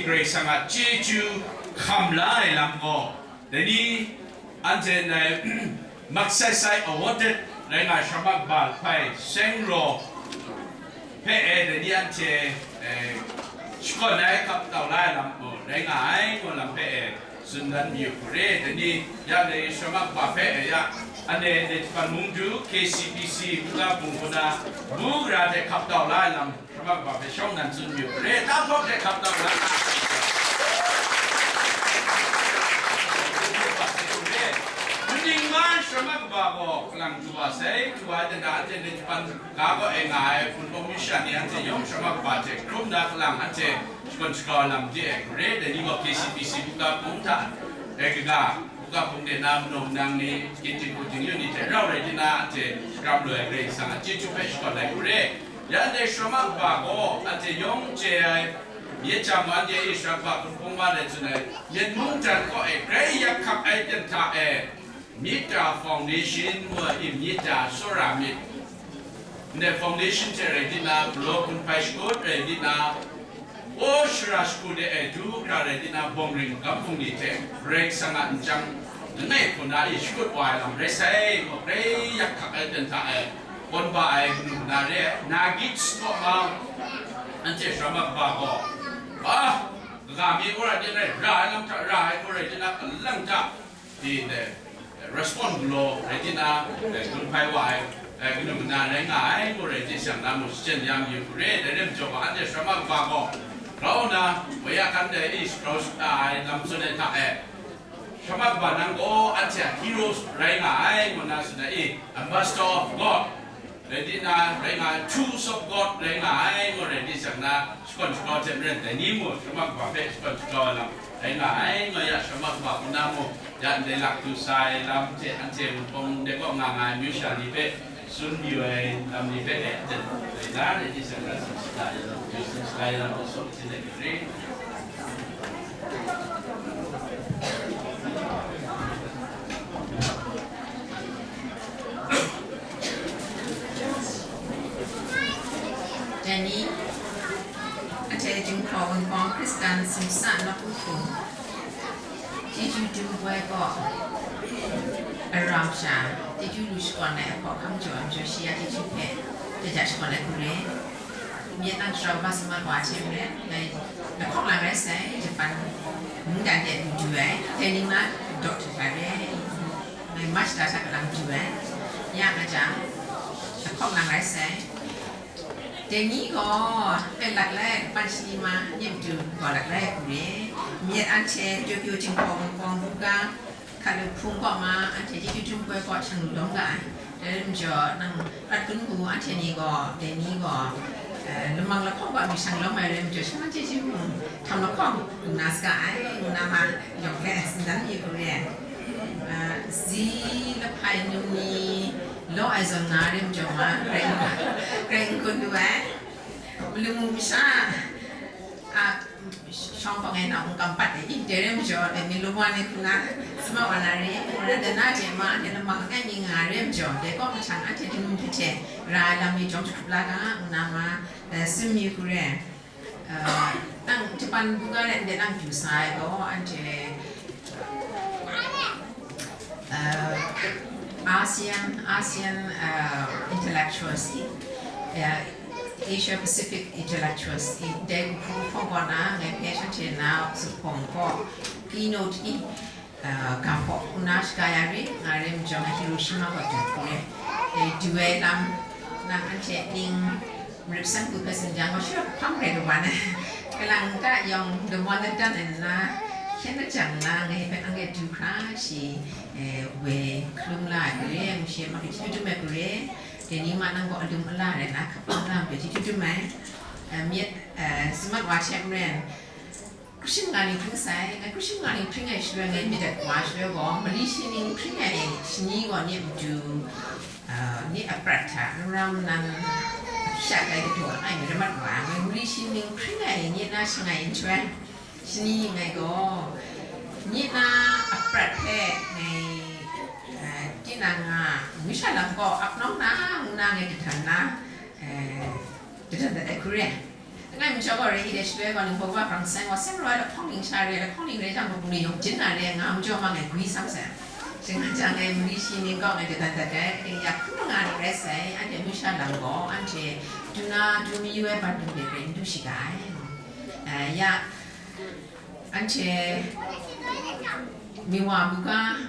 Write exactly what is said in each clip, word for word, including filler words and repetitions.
Karai Kasang a chyeju hkam la ai lam gaw, dai ni anhte ndai maksai sai awarded rai nga ai Shama Kaba hpai seng raw hpe e, dai ni anhte, eh, shakawn ai hkap tau la ai lam gaw rai nga ai, ngu lam hpe e, tsun dan mayu hku re. Dai ni ya dai Shama Kaba hpe e ya, ane Nehtapan Mungdu K C B C Buga Bung kaw na bu gara hte hkap tau la ai lam, Shama Kaba hpe shawng nnan tsun mayu hku re, tahpawt hte hkap tau la ai. Kaning man Shama Kaba gaw kalang du wa sai, du wa ai, dai na anhte Nehtapan ga gaw e nga ai, Hpunpawng myu sha ni anhte yawng Shama Kaba hte hkrum na kalang anhte shakawn shakau ai lam de ai hku re, dai ni gaw K C B C Buga Bung hta, e kaga, Buga Bung de na manaw manang ni, kyiting hku ting yu ni hte rau rai di na, anhte shakram lu ai Karai Kasang a chyeju hpe shakawn ai hku re. Ya ndai Shama Kaba gaw anhte yawng chye ai, myit jang wa anhte e Shama Kaba hpung hpung wa ai tsun ai, Myen mungdan kaw e grai yak hkak ai ten hta e, Metta Foundation ngu ai, Metta tsawra myit, ndai foundation hte rai di na, galaw hkun hpai shakut rai di na, aw shara shagu de ai du hkra rai di na, bawng ring gam hpung ni hte Karai Kasang a nchyang langai hku na e shakut wa ai lam rai sai, gaw grai yak hkak ai ten hta e, kawn ba ai kanu na re ai, Nagit kaw ma, anhte Shama Kaba gaw, a, kaga mi wora de rai ra ai lam hta ra ai hku rai di na, kalang hta, di ndai, eh, respond galaw rai di na, eh, gun hpai wa ai, eh, kanu kana rai nga ai, ngu rai di shang na mung shachyen ya mayu hku re, dai rai majaw gaw, anhte Shama Kaba gaw grau nna, woi a hkan dai e grau shata ai lam tsun ai hta e, Shama Kaba nang gaw anhte a hero rai nga ai, ngu nna tsun ai, Ambassador of God, rai di na, rai nga ai, Tools of God rai nga ai, ngu rai di shang na, shakawn shakau hte maren dai ni mung Shama Kaba hpe shakawn shakau ai lam rai nga ai, nga ya Shama Kaba kaw na mung, ya ndai lak du sa ai lam hte anhte Wunpawng de kaw nga nga ai amyu sha ni hpe tsun yu ai lam ni hpe e, aten dai na, rai di shang na, tsun shada ai lam, tsun shada ai lam, asaw hpyi ai hte re. Dai ni, anhte Jinghpaw Wunpawng Hkristan Sumsa Nawku Hpung, chyeju dum ai kaw, arau sha, chyeju lu shakawn ai ahkang jaw ai majaw shi ya chyeju hpe, jaja shakawn ai hku re. Myit nang shara wa sa mat wa hte maren, ngai lahkawng lang rai sai, Japan mungdan de du du ai, dai ni ma daw hte hkra re, ngai March da hta kalang du ai, ya nga jang, lahkawng lang rai sai. Dai ni gaw, hpe lak lai, kapan shani ma, nye matu gaw lak lai hku re, myit anhte Tokyo Jinghpaw Wunpawng Buga, Hkalu Hpung kaw ma, anhte chyeju dum ai kaw shang lu lawm ga ai. Dai rai majaw, nang prat gun bu anhte ni gaw, dai ni gaw, eh, lamang lahkawng kaw mi shang lawm ai rai majaw, shanhte chyeju hkum htam lahkawng lu na saga ai, ngu na ma, yawng hpe tsun dan mayu hku re. Eh, zi lahpai num ni law ai zawn nga rai majaw ma, grai, grai n gun lu ai. Malu masha a, shawng hpang e nau n kam pat ai, dai rai majaw, dai mi lung wa ni hku na, sumawk wa na re, ngu na, dai na hte ma, anhte lamang langai mi nga ai rai majaw, dai kaw mahtang anhte htingnung hte hte ra ai lam ni jawng jahkrup la ga, ngu na ma, eh, tsun mi hku re. Eh, nang Japan buga de ndai nang du sa ai gaw, anhte, eh, ASEAN, ASEAN, eh, intellectuals, eh, Asia Pacific intellectuals, dai hku hpung kaw na ngai hpe shanhte na zuphpawng kaw, keynote i, eh, ga hpaw hku na shaga ya re, nga re majaw, ngai Hiroshima kaw du hku re. Dai du ai lam, nang anhte ning, Marip san hku hpe tsun jang gaw, shi hpang rai lu wa na, kalang ta yawng, the monitor nna, hkyen na jang nna, ngai hpe anhte du hkra shi, eh, woi hkalum la ai hku re, ngu shi, ma hpe chyeju dum ai hku re, dai ni ma nang gaw alum ala rai nna, hkap la hpe chyeju dum ai, eh, myit, eh, tsun mat wa hte maren, Krushing nga ni hpring sai, ngai krushing nga ni hpring ai shaloi ngai myit dat wa shaloi gaw, mali shi ning hpring ai shani gaw nye matu, ah, nye aprat hta n ram nnan shat ai kadu langai mi rai mat wa, ngai mali shi ning hpring ai nye na shangai nhtoi, shani ngai gaw, nye na aprat hpe ngai, ah, tinang a, masha lam gaw ap nawng na, ngu na ngai jahtan na, eh, jahtan dat ai hku re ai. Ngai majaw gaw re i de shaloi gaw, Ningbaw Kawa Hkrang Seng gaw seng rawai lahkawng ning sha re, lahkawng ning re jang, kabu ni yawng jin na re, nga majaw ma ngai gwi sam sai. Shing nga jang ngai mari shi ning kaw ngai jadan dat ai, kaning ya hpung nga ni rai sai, anhte amyu sha lam gaw, anhte du na du mayu ai ban du de rai n du shi ga ai. Eh, ya, anhte Miwa buga,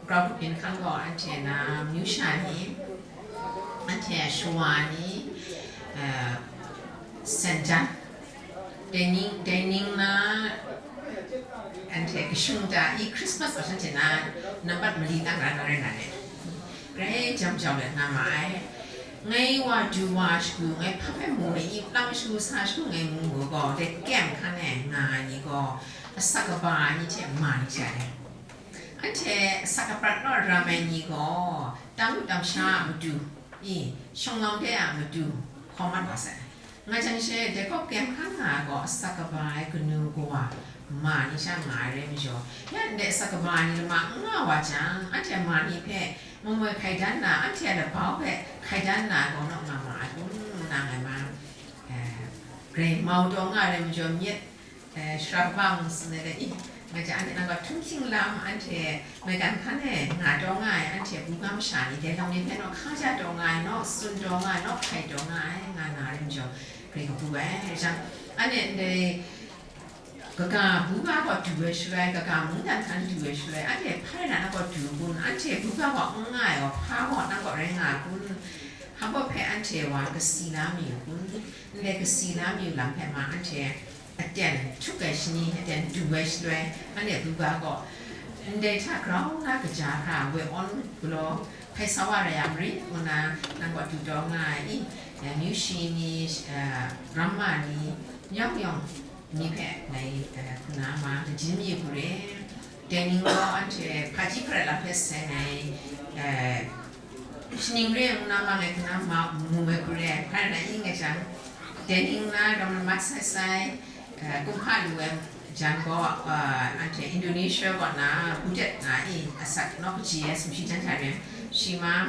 grau byin hkan gaw, anhte na amyu sha ni, anhte shawa ni, eh, Saint John, dai ning, dai ning na, anhte kashung ta i Christmas gaw shanhte na nambat mali na ra na rai na le. Grai jam jau let nga ma ai. Ngai wa du wa shagu, ngai hpa hpe mu ai i, lang shagu, sa shagu ngai mu mu gaw, dai kem hkan e nga ai ni gaw, asak kaba ai ni hte ma ni hte ai. Anhte asak aprat naw ram ai ni gaw, tam lu tam sha a matu, i, shawng lam de a matu, hkawm mat wa sai. Nga jang she, dai gaw kem hkan nga ai gaw, asak kaba ai kanu kawa, ma ni sha nga ai rai majaw, ya ndai asak kaba ai ni lama n nga wa jang, anhte ma ni hpe mamoi hkai dan na, anhte a labau hpe hkai dan na ai gaw naw nga ma ai kun, nang ai ma, eh, grai mau taw nga ai rai majaw, myit, eh, shara kaba mung tsun ai le, i, nga jang anhte nang gaw htunghking lam, anhte maigan hkan e nga taw nga ai, anhte buga masha ni dai lam ni hpe naw hkaja taw nga ai, naw tsun taw nga ai, naw hkai taw nga ai, nga na rai majaw, grai kabu ai. Rai jang, anhte ndai kaga buga gaw du ai shaloi, kaga mungdan hkan du ai shaloi, anhte hpa rai na nang gaw du kun, anhte buga gaw n nga ai gaw, hpa gaw nang gaw rai nga kun, hpa gaw hpe anhte wa kasi la mayu kun, ndai kasi la mayu lam hpe ma anhte aten htuk ai shani, aten du ai shaloi, anhte buga gaw, ndai hta grau na kaja hkra woi awn galaw hpai sa wa rai yang marit ngu na, nang gaw du taw nga ai i, eh, amyu shi ni, eh, ramma ni, yawng yawng ni hpe ngai, eh, hku na ma, majin mayu hku re. Dai ning gaw anhte hpaji hparat lam hpe seng ai, eh, shaning re ngu na ma ngai hku na ma mu ai hku re, hparat na i nga jang, dai ning na ram lamat sai sai, eh, kumhpa lu ai jan gaw, eh, anhte Indonesia kaw na Budet na i, asak nawk kaji ai sumshi jan hta re, shi ma,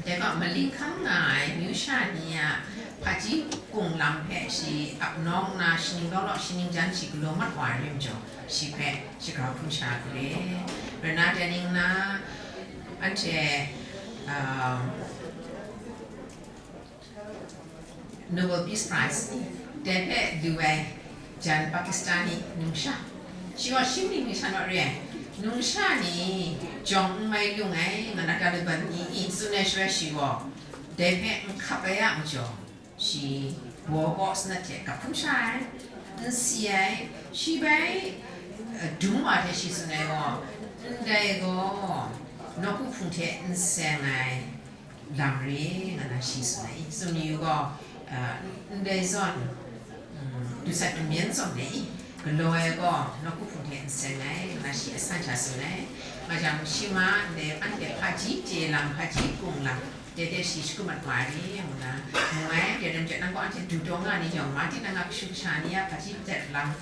dai gaw, mali hkam nga ai amyu sha ni a hpaji kung lam hpe shi ap nawng nna, shaning law law, shaning jan shi galaw mat wa ai rim jaw, shi hpe shagrau hkrum sha ai hku re. Rai na, dai ning na, anhte, um, Nobel Peace Prize ni, dai hpe lu ai jan Pakistan ni numsha, shi gaw shim ni numsha naw re ai, numsha ni jawng n mai lung ai, nga na Taliban ni i tsun ai shaloi shi gaw, dai hpe n hkap ai a majaw, shi baw kaw sanat hte kap hkrum sha ai, n si ai, shi bai, eh, dum wa hte shi tsun ai gaw, ndai gaw, nawku hpung hte n seng ai, lam re, nga na shi tsun ai, tsun yu gaw, ah, ndai zawn, mm, dusat damyan zawn de i, galaw ai gaw, nawku hpung hte n seng ai, nga na shi asan sha tsun ai. Nga jang, shi ma ndai anhte hpaji chye lam, hpaji kung lam, dai de shi shagu mat wa ai re, ngu na, mu ai, dai lam hte nang gaw anhte du taw nga ni yawng, ma tinang a kashu kasha ni a hpaji hpadat lam,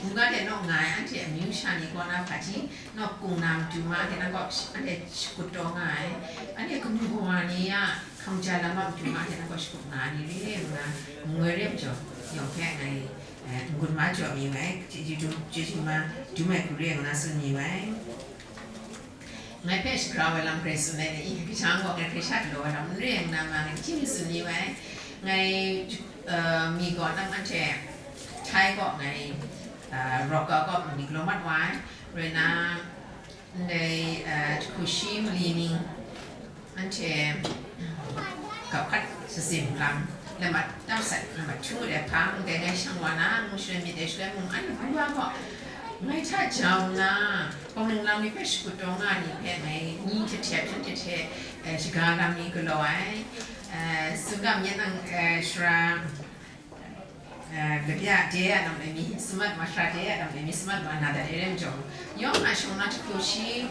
Ngu ga de naw nga ai, anhte amyu sha ni kaw na hpaji naw kung na matu ma, anhte nang kaw anhte shakut taw nga ai, anhte kanu kawa ni a hkam ja lam a matu ma, anhte nang kaw shakut nga ai ni re ngu na, ngu ai re majaw, yawng hpe ngai, eh, n-gun ma jaw mi wai, chyeju dum, chyeju ma dum ai hku re ngu na tsun mi wai. Ngai hpe shagrau ai lam hkrai tsun ai ni, i, kasha gaw ngai hkrai sha galaw ai lam n re ai nna, ma ngai hkying mi tsun ni wai. Ngai, uh, mi gaw nang anhte Thai gaw ngai, uh, rock kaw kaw ni galaw mat wa ai. Rai na, ndai, uh, jahku shi mali ning, anhte kap hkat shazim lam, lamat tam sat, lamat htu ngut ai hpang, dai ngai shang wa na, ngu shaloi myit ai shaloi mung, anhte hpung wa gaw, ngai hta jau nna, bawng lam ni hpe shakut taw nga ai ni hpe ngai, ni hte hte, hpyen hte hte, eh, shaga lam ni galaw ai, eh, tsun ga myit nang, eh, shara, eh, labya de a lam ai mi, samat wa shara de a lam ai mi, samat wa na dat ai rai majaw, yawng a shawng na jahku shi,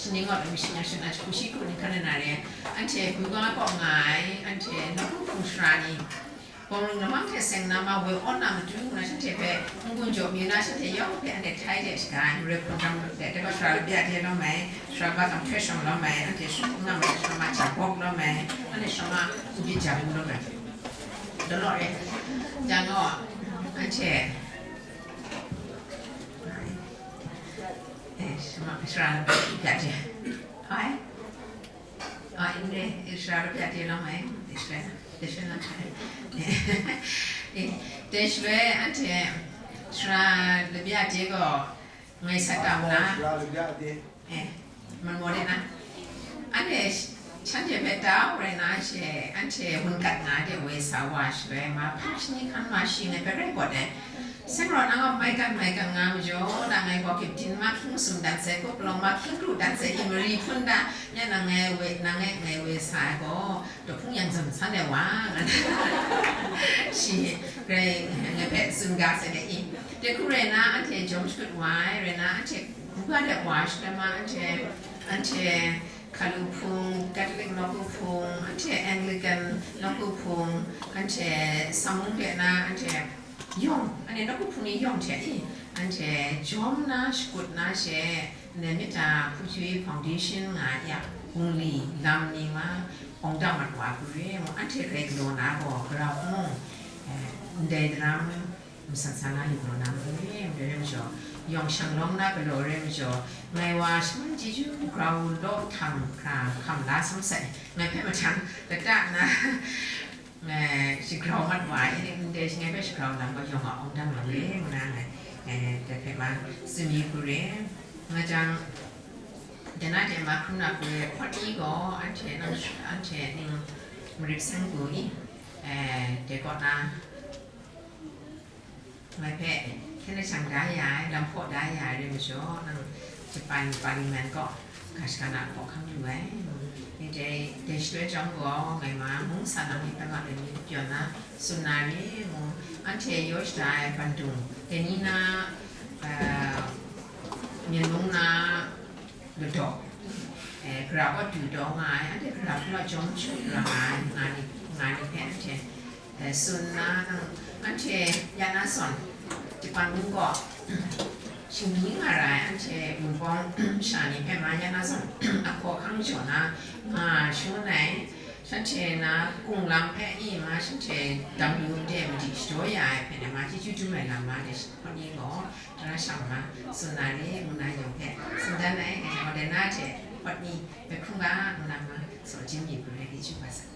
Shi ni ngut ai mi shi na shing na jahku shi hku ni hkan na na re, anhte gwi ga kaw nga ai, anhte nawku hpung shara ni, bawng ring lamang hte seng na ma woi awn na matu ngu na shanhte hpe n-gun jaw mi na, shanhte yawng hpe anhte Thai de shaga ai, Mare hpung jang de, de gaw shara labya de lawm ai, shara ba gam hkoi shawng lawm ai, anhte shum n nga ma shara ma ja bawk lawm ai, anhte shara ma ubit ja bu lawm ai. Dalaw e. Jang gaw, anhte, eh, shara, shara law bya de. Hai. Ah, inre, shara law bya de long mai. Deshwe, deshwe na. Eh, deshwe anhte shara law bya de gaw, ngai sa tam na. Eh, man mo de na. Anhte sh-, shanhte hpe tau rai na she, anhte wungat na de woi sa wa shaloi, ma hpang shani hkan ma shi ngai hpe rai bawt ai. Seng raw nang a maigan maigan nga majaw, na ngai gaw kip din ma hkying sum dan sai, kup palawng ma hkying kru dan sai, i mari hpun da, ya nang ngai woi, nang ngai ngai woi sa ai gaw, dawhpung yang zam san ai wa, nga na. Shi rai ngai hpe tsun ga sai de i. De hku rai na, anhte jawm shakut wa ai, rai na, anhte Buga de wa shadam ma, anhte, anhte Hkalu hpung, Catholic nawku hpung, anhte Anglican nawku hpung, anhte Samung de na, anhte yawng, anhte nawku hpung ni yawng hte i, anhte jawm na, shakut na she, ndai myit hta Hpu Hkyu Foundation nga ya, bungli lam ni ma, awng dang mat wa hku re, anhte rai galaw na gaw, grau mung, eh, ndai daram, Masat sa na lu galaw na mare, mare rai majaw, yawng shang lawm na galaw rai majaw, ngai wa shaman chyeju grau law htam hkra hkam la sam sai, ngai hpe mahtang lata na, eh, shagrau mat wa ai, ndai shi ngai hpe shagrau lam gaw yawng a awng dan wa re, ngu na ngai, eh, dai hpe ma tsun mi hku re, nga jang, dai na de ma hkrum na hku re, hpawt ni gaw, anhte nang, anhte ning, marit seng pru i, eh, dai kaw na, Ngai hpe hkyen lashang da ya ai, lam hpaw da ya ai rai majaw, nang Japan Parliament kaw ga shaka na hkawhkam lu ai. Ndai, dai shaloi chyawm gaw, ngai ma mung sa lam ni hpe ma rai mi pyawn na, tsun na re ngu, anhte yaw shada ai bandung, dai ni na, eh, Myen mung na, ladaw, eh, gara kaw du taw nga ai, anhte gara hpung la jawm shagu gara nga ai, nga ni, nga ni hpe anhte, eh, tsun nna, nang, anhte ya na zawn, Japan mung gaw, shinggyim nga ra ai, anhte Wunpawng sha ni hpe ma ya na zawn, ahkaw ahkang jaw na, nga shangun ai, shanhte na kunglam hpe i ma, shanhte dam lu nde madi shadaw ya ai hpe na ma, chyeju dum ai lam ma de, hpawt ni gaw, Tara shang ma, tsun na re, ngu na yawng hpe, tsun dan ai, ngai gaw dai na hte, hpawt ni, hpe hkrum ga, ngu na ma, tsaw jin mi hku rai, chyeju kaba sa.